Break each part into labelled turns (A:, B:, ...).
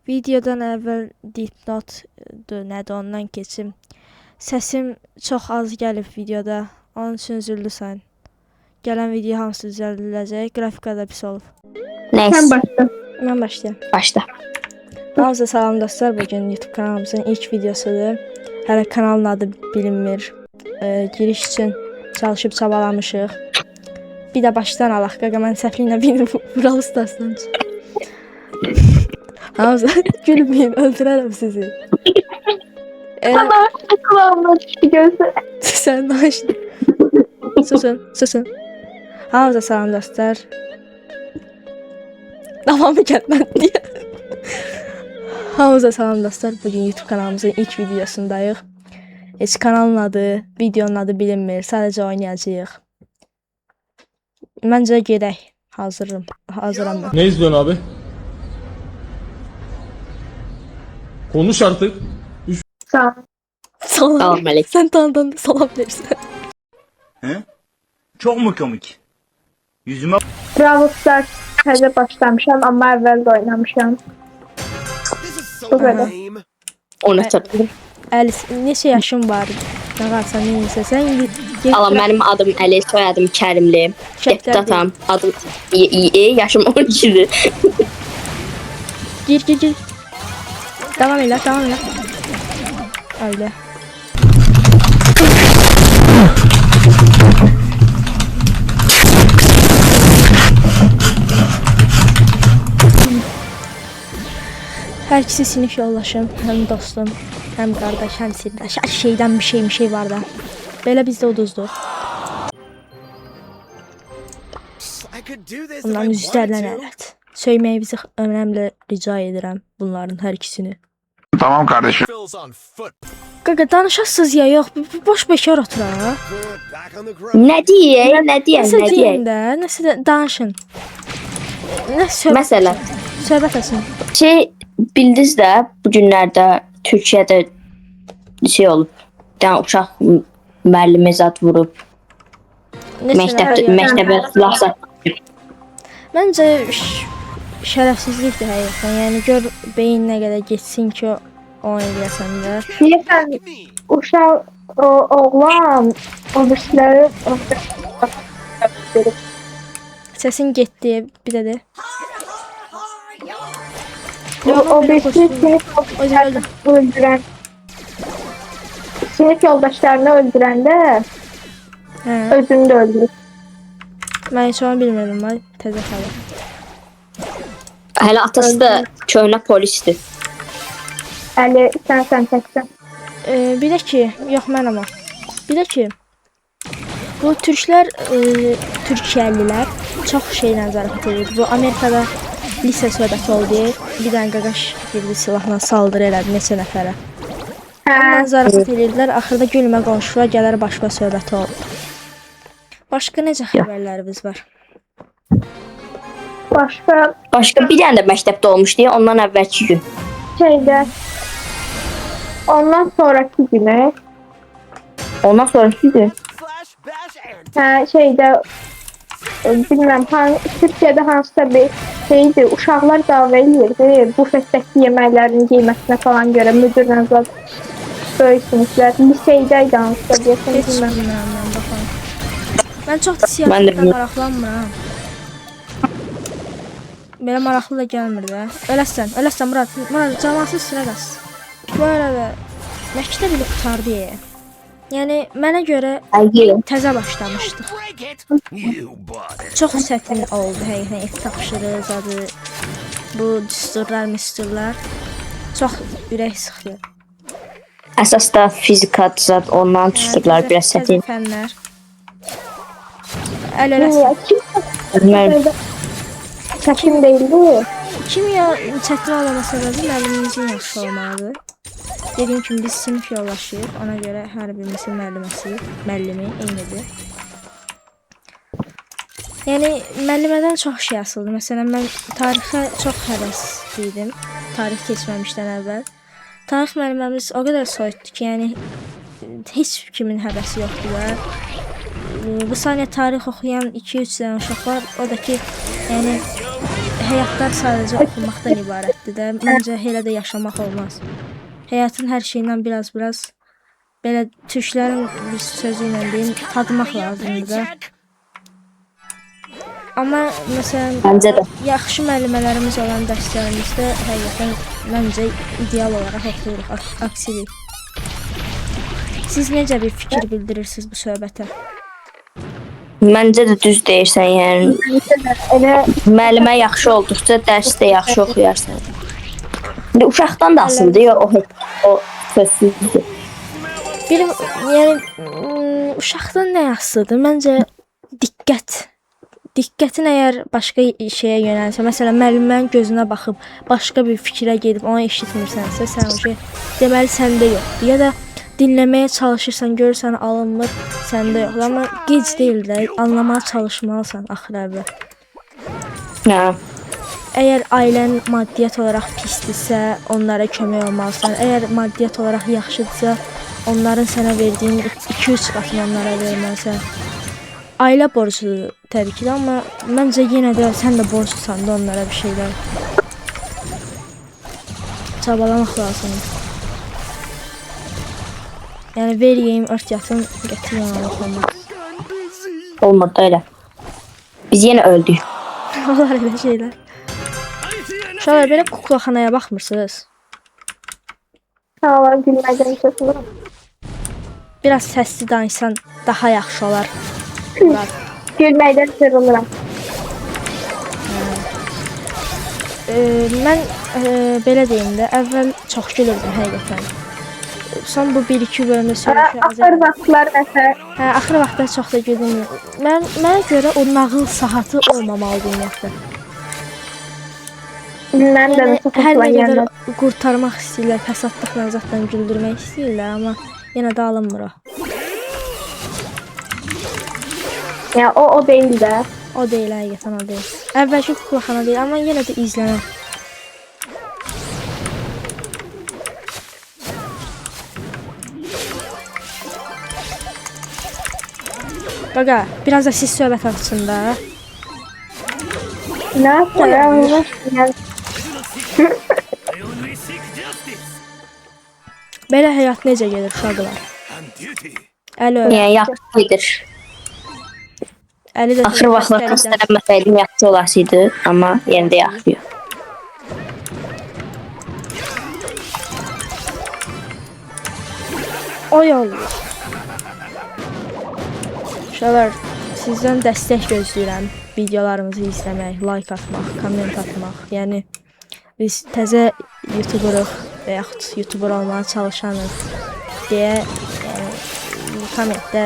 A: Videodan əvvəl dipnotdur, nədir ondan keçim. Səsim çox az gəlib videoda. Onun üçün üzürlü sayın. Gələn video hamısı düzəldiləcək. Qrafika da pis olub.
B: Sən
C: Neyse
B: başla.
A: Mən başlayım.
C: başla.
A: Hamınıza salam dostlar. Bugün YouTube kanalımızın ilk videosudur. Hələ kanalın adı bilinmir. Giriş üçün çalışıb çabalamışıq. Bir də başdan alaq. Qaqa mən səhvliklə birini Brawl Stars'dan çıxdım. Hamınıza gülməyin, öldürərəm sizi.
B: Ama kulağıma düştü gözü.
A: Sən danışdın. Susun, susun. Hamınıza salam dostlar. Davamı gəlmədi deyə. Hamınıza salam dostlar. Bugün YouTube kanalımızın ilk videosundayıq. Heç kanalın adı, videonun adı bilinmir. Sadəcə oynayacağıq. Məncə gedək. Hazırım. Hazıram mən.
D: Ne izliyorsun abi? Konuş artık.
B: Sağ ol.
A: Salam.
C: Salam aleyküm.
A: Sən tanıdan da salam deyirsən.
E: He? Çok mu komik? Yüzüme
B: Brawl Stars təzə başlamışam, amma əvvəl də oynamışam. Bu qədər.
C: Onu hatırladım.
A: Əlis, neçə yaşın var? Nə varsa, nə edirsən? Sən indi get
C: Salam benim adım Əli, soyadım Kərimli.
A: Şərtlər
C: Deputatam. Adım İ, yaşım 12'dir.
A: Gir gir gir. Devam elə, devam elə. Öyle. Hər ikisi sinif yoldaşım, həm dostum, həm qardaş, həm sirdaş. Hər şeydən bir şey var da. Belə biz də uduzduq. Bunların üzlərlə ələt. Söyməyi bizi önəmlə rica edirəm bunların hər ikisini.
F: Tamam kardeşim.
A: Qaqa danışasınız ya yox, boş bekar otur ha.
C: Ne diyeyim, ne diyeyim,
A: Nəsə
C: ne
A: deyin
C: diyeyim.
A: də, nəsə də danışın. Nə söhbət,
C: Mesela
A: söhbət açın.
C: şey bildiniz də bu günlərdə Türkiyədə şey olub. Bir dənə uşaq müəllimi zad vurub.
A: Neçə
C: Məktəbdə,
A: nəfər-
C: məktəbə silah zad.
A: Məncə şərəfsizlikdir həqiqətən. Yəni gör beyin nə qədər getsin ki onu eləyəsən də.
B: Deyəsən uşaq, o, oğlan, o birisləri
A: Səsin getdi, bir də de.
B: o birisi sinif
A: O yüzden öldüm.
B: öldürən sinif yoldaşlarını öldürəndə
A: Hə,
B: özünü də öldürür.
A: mən heç onu bilmirdim, ay təzə xəbər.
C: Hələ atası da köhnə polisdir.
B: Əli, sən təksən.
A: Bir də ki, yox mən amma. Bir də ki, bu türklər, Türkiyəlilər çox şeylə zarafat edir. Bu Amerikada lise söhbəti oldu. Bir dənə qaqaş girdi silahla saldırı elədi neçə nəfərə.
B: Hə,
A: Ondan zarafat edirdilər. Axırda gülmə qonşular gələr başqa söhbəti oldu. Başqa necə xəbərlərimiz var?
B: başqa
C: Başqa bir dənə də məktəbdə olmuşdu, ondan əvvəlki gün.
B: şeydə ondan sonrakı günü
C: Ondan sonraki gün.
B: hə, şeydə bilmirəm Türkiyədə hansısa bir şeydi, uşaqlar dava eləyirdi bufetdəki yeməklərin qiymətinə falan görə müdirlə zad böyük siniflər, liseydəydi hansısa deyəsən
A: Heç
B: bilmirəm.
A: bilmirəm mən baxın. Mən çox da
C: Mən də
A: siyasətlə
C: bilmirəm.
A: maraqlanmıram. Belə maraqlı da gəlmir də. Öləsən, öləsən Murad. Murad camaatın üstünə qas. Bu arada məktəb ili qurtardı. Yəni mənə görə
C: Ayı.
A: təzə başlamışdıq. Çox çətin oldu həqiqətən ev tapşırığı zadı. Bu düsturlar, müsturlar çox ürək sıxdı.
C: Əsas da fizika zad ondan tuturlar biraz
A: Təzə
C: çətin.
A: fənlər. Əl öləsən.
B: Kim
C: Mən
B: çətin deyildi?
A: Kimya çətin olmama səbəbi müəllimimizin yaxşı olmalıdır. Dediyim kimi biz sinif yoldaşıyıq. Ona görə hər birimizin müəlliməsi, müəllimi eynidir. Yəni müəllimədən çox şey asılıdır. Məsələn, mən tarixə çox həvəsli idim. Tarix keçməmişdən əvvəl. Tarix müəlliməmiz o qədər soyutdu ki, yəni heç kimin həvəsi yoxdur da. Bu saniyə tarix oxuyan 2-3 dənə uşaq var. O da ki, yəni Həyatlar sadəcə oxumaqdan ibarətdir də. Məncə elə də yaşamaq olmaz. Həyatın hər şeyindən biraz-biraz belə türklərin bir sözü ilə deyim, tadmaq lazımdır da. Amma məsələn
C: Məncə də.
A: yaxşı müəllimələrimiz olan dərslərimizdə həqiqətən məncə ideal olaraq oxuyuruq, aksilik. Siz necə bir fikir bildirirsiniz bu söhbətə?
C: Məncə də düz deyirsən, yəni
B: Məncə də elə
C: müəllimə yaxşı olduqca dərsi də yaxşı oxuyarsan. İndi uşaqdan da asılıdır, yox, o sözsüzdür.
A: Bir yəni uşaqdan nə asılıdır? Məncə diqqət. Diqqətin əgər başqa şeyə yönəlsə, məsələn, müəllimənin gözünə baxıb başqa bir fikrə gedib onu eşitmirsənsə, sən o şey deməli səndə yoxdur. Ya da dinləməyə çalışırsan, görürsən alınmır, səndə yoxdur. Amma gec deyil də, anlamağa çalışmalısan axır əvvəl.
C: Hə.
A: Əgər ailən maddiyyat olaraq pisdirsə, onlara kömək olmalısan. Əgər maddiyyat olaraq yaxşıdırsa, onların sənə verdiyin 2-3 qatını onlara verməlisən. Ailə borcudur təbii ki də, amma məncə yenə də sən də borclusan da onlara bir şeylər. Çabalamaq lazımdır. Yəni ver yeyim, ört yatım, qətiyyən olmaq olmaz.
C: Olmur da elə. Biz yenə öldük.
A: Olar elə şeylər. Uşaqlar belə kuklaxanaya baxmırsınız?
B: sağ ol, gülmədən çatmıram.
A: Biraz səsli danışsan daha yaxşı olar. Murad.
B: Gülməkdən sıyrılıram.
A: Mən belə deyim də, əvvəl çox gülürdüm həqiqətən. Son bu 1-2 bölümdə söyləşə az.
B: Axır vaxtlar məsələn
A: Hə, axır vaxtlar çox da güldüm. Mənə görə o nağıl saatı olmamalıdır ümumiyyətlə.
B: mənim də
A: Yəni,
B: çox
A: hər
B: xoşuma
A: nə qədər
B: gəlmədi.
A: qurtarmaq istəyirlər, fəsadlıqla zadla güldürmək istəyirlər, amma yenə də alınmır o.
B: Yəni o deyil də.
A: O deyil, həqiqətən o deyil. Əvvəlki kuklaxana deyil, amma yenə də izlənər. Qaqa, biraz da siz söhbət açın da.
B: Nə yapacağım? Yəni
A: Belə həyat necə gedir uşaqlar? Əli öyle.
C: Yəni yaxşı gedir.
A: Əli də
C: Axır vaxtlar
A: xəstəlikdən
C: xəstələnməsəydim yaxşı olasıydı, amma yenə də yaxşı.
A: Oy Allah. Uşaqlar, sizdən dəstək gözləyirəm. Videolarımızı izləmək, like atmaq, komment atmaq. Yəni biz təzə YouTuberuq və yaxud YouTuber olmağa çalışanıq deyə yəni kommentdə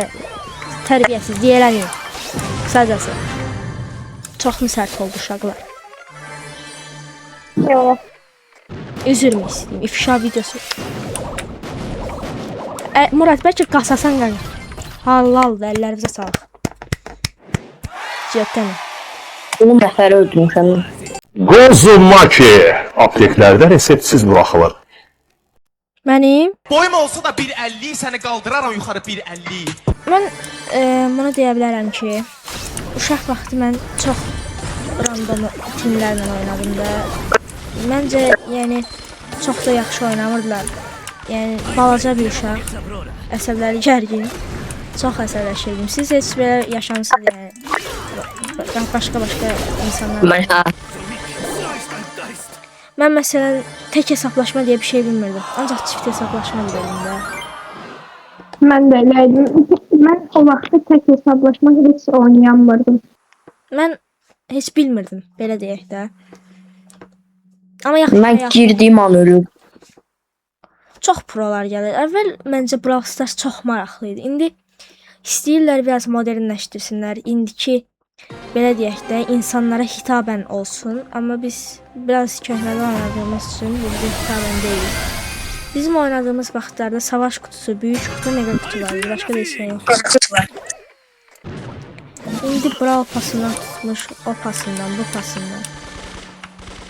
A: tərbiyəsizlik eləməyin. Qısacası. Çoxmu sərt oldu uşaqlar?
B: yox.
A: Üzr mü istəyim? İfşa videosu. Murad, bəlkə qasasan qanqa. Halaldır, əllərinizə sağlıq. Cidden.
C: 10 nəfər öldürmüşəm.
F: Qozumaki apteklərdə reseptsiz buraxılır.
A: Mənim
G: Boyum olsa da 1.50 səni qaldıraram yuxarı 1.50.
A: Mən bunu deyə bilərəm ki, uşaq vaxtı mən çox random timlərlə oynadım da. Məncə, yəni çox da yaxşı oynamırdılar. Yəni balaca bir uşaq, əsəbləri gərgin, çox əsəbləşirdim. Siz heç belə yaşamısınız yəni başqa-başqa insanlar.
C: Mən hə.
A: Mən məsələn tək hesablaşma deyə bir şey bilmirdim. Ancaq çift hesablaşma bilirdim də.
B: Mən də elə idim. Mən o vaxtda tək hesablaşma heç oynayamırdım.
A: Mən heç bilmirdim, belə deyək də. Amma yaxşı,
C: Mən
A: yaxşı.
C: girdiyim an ölürdüm.
A: Çox prolar gəlir. Əvvəl məncə Brawl Stars çox maraqlı idi. İndi istəyirlər biraz modernləşdirsinlər. İndiki belə deyək də insanlara hitabən olsun, amma biz biraz köhnədən oynadığımız üçün bu bizə hitabən deyil. Bizim oynadığımız vaxtlarda savaş qutusu, böyük qutu, mega qutu var idi. Başqa da heç nə yox. İndi Brawl pasından tutmuş, o pasından, bu pasından.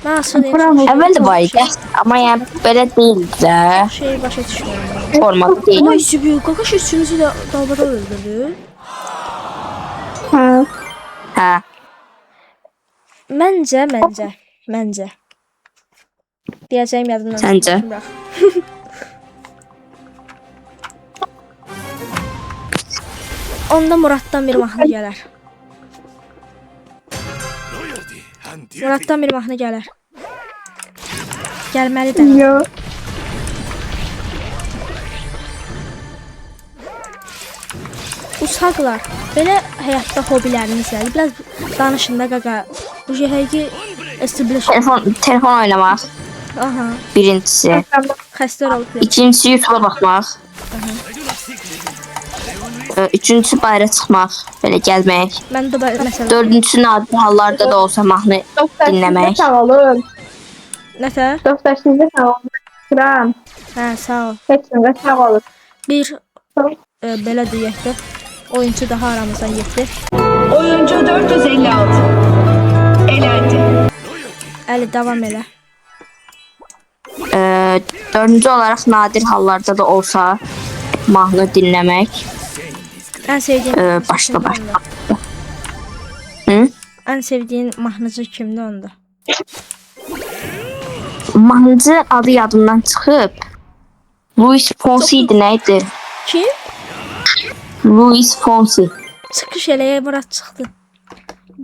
A: Mən aslında deyim,
B: Bravo.
A: çox şey-
C: Əvvəl də
A: çox
C: var idi, amma yəni belə deyildi də.
A: Şey başa düşmürəm.
C: Formatı deyil.
A: Oy sübü, qaqaş üçümüzü də dalbadal öldürdü.
B: Hə.
C: Hə.
A: Məncə. Məncə. Deyəcəyim yadımdan
C: Səncə?
A: çıxmış, Bırax. Onda Muraddan bir mahnı gələr. Muraddan bir mahnı gələr. Gəlməli də.
B: Yox.
A: Uşaqlar, belə həyatda hobiləriniz nədir? Biraz danışın da qaqa. Bu şey həqiqi establish.
C: Telefon oynamaq
A: Aha,
C: birincisi.
A: xəstələr olub.
C: İkincisi YouTube'a baxmaq. Üçüncüsü bayıra çıxmaq, belə gəzmək.
A: Mən də belə məsələn.
C: Dördüncüsü nadir hallarda da olsa mahnı
B: Dostlar sizdə
C: dinləmək.
B: sağ olun.
A: Nətər?
B: Dostlar sizdə sağ olun. Kıram.
A: Hə, sağ ol.
B: Heç nə sağ olun.
A: Bir belə deyək də, oyunçu daha aramızdan getdi.
H: Oyuncu 456. Elendi.
A: Əli davam elə.
C: Dördüncü olaraq nadir hallarda da olsa mahnı dinləmək.
A: Ən sevdiyin
C: Başla,
A: kimdir
C: başla.
A: onda?
C: Hı?
A: Ən sevdiyin mahnıcı kimdir onda?
C: Mahnıcı adı yadımdan çıxıb. Luis Fonsi idi, nə idi?
A: Kim?
C: Luis Fonsi.
A: Çıxış eləyə Murad çıxdı.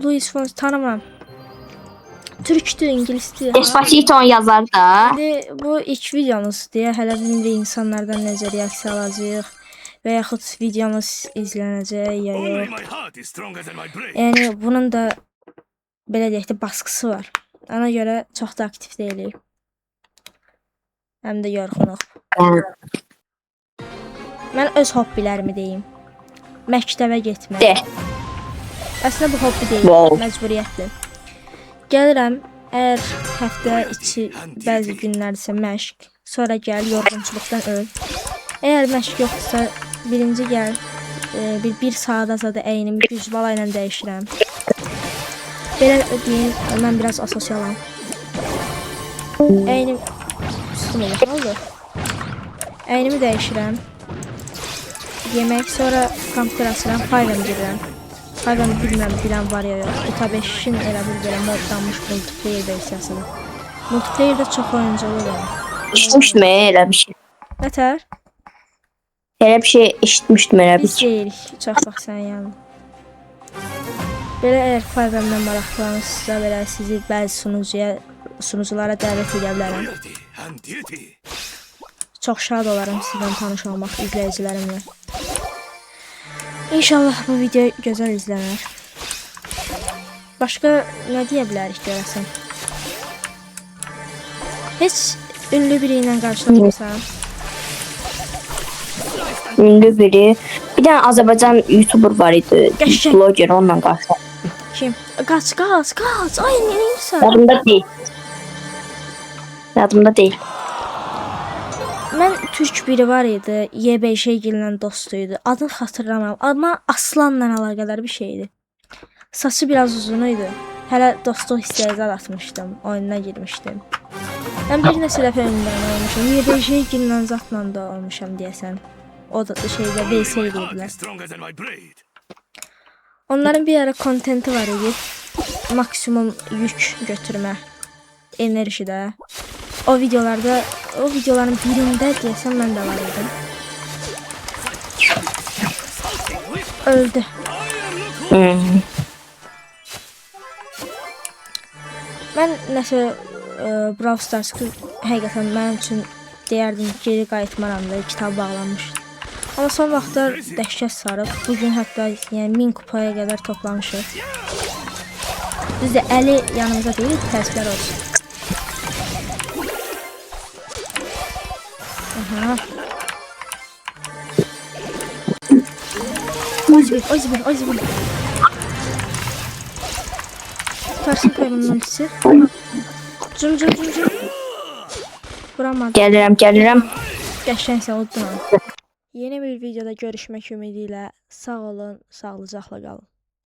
A: Luis Fonsi tanımıram. Türkdür, ingilisdir.
C: Despacito yazar da.
A: İndi bu ilk videomuz deyə hələ bilmirik insanlardan necə reaksiya alacağıq və yaxud videomuz izlənəcək ya yox. Yəni bunun da belə deyək də baskısı var. Ona görə çox da aktiv deyilik. Həm də yorğunuq. Mən öz hobbilərimi deyim. Məktəbə getmək.
C: De.
A: Əslində bu hobbi deyil,
C: Wow.
A: məcburiyyətdir. Gəlirəm, əgər həftə içi bəzi günlərdirsə məşq, sonra gəl yorğunçuluqdan öl. Əgər məşq yoxdursa, birinci gəl bir saata zada əynimi gücbala ilə dəyişirəm. Belə deyim, mən biraz asosialam. Əynim Sustum elə, nə oldu? Əynimi dəyişirəm. Yemək, sonra kompüter açıram, Five-ə girirəm. Five-ı bilmirəm, bilən var ya yox. GTA 5-in elə bir belə modlanmış multiplayer versiyasıdır. Multiplayerdə çox oyunculu olur.
C: Eşitmişdim elə bir şey.
A: Nətər?
C: Elə bir şey eşitmişdim elə bir
A: Biz
C: şey.
A: deyirik, çox vaxt sənin yanında. Belə əgər Five-dən maraqlanırsınızsa, belə sizi bəzi sunuculara dəvət edə bilərəm. Çox şad olaram sizdən tanış olmaq izləyicilərimlə. İnşallah bu video gözəl izlənər. Başqa nə deyə bilərik görəsən? Heç ünlü biri ilə qarşılaşmısan?
C: Ünlü biri. Bir dənə Azərbaycan YouTuber var idi.
A: Qəşəng.
C: Bloger onunla qarşılaşdım.
A: Kim? Qaç, qaç, qaç. Ay, nə edirsən?
C: Yadımda deyil. Yadımda deyil.
A: Mən türk biri var idi, YBŞ ilə dostu idi. Adını xatırlamıram, amma Aslanla əlaqədar bir şey idi. Saçı biraz uzun idi. Hələ dostluq istəyi atmışdım, oyununa girmişdim. Mən bir neçə dəfə ünlüdən olmuşam. YBŞ ilə zatla da olmuşam deyəsən. O da şeydə VS edirdilər. Onların bir ara kontenti var idi. Maksimum yük götürmə enerjidə. O videolarda, o videoların birində deyəsən mən də var idim. Öldü. Mən nəsə Brawl Stars həqiqətən mənim üçün deyərdim geri qayıtmaram da kitab bağlanmışdı. Amma son vaxtlar dəhşət sarıb. Bu gün hətta yəni 1000 kupaya qədər toplamışıq. Düzdür, Əli yanımıza deyil, təəssüflər olsun. Aha. Ozbil, Ozbil, Ozbil. Tutarsın Tayvanın ultisi. Cum cum cum cum. Vuramadım.
C: Gəlirəm, gəlirəm.
A: Qəşəngsə uddun onu. Yeni bir videoda görüşmək ümidi ilə sağ olun, sağlıcaqla qalın.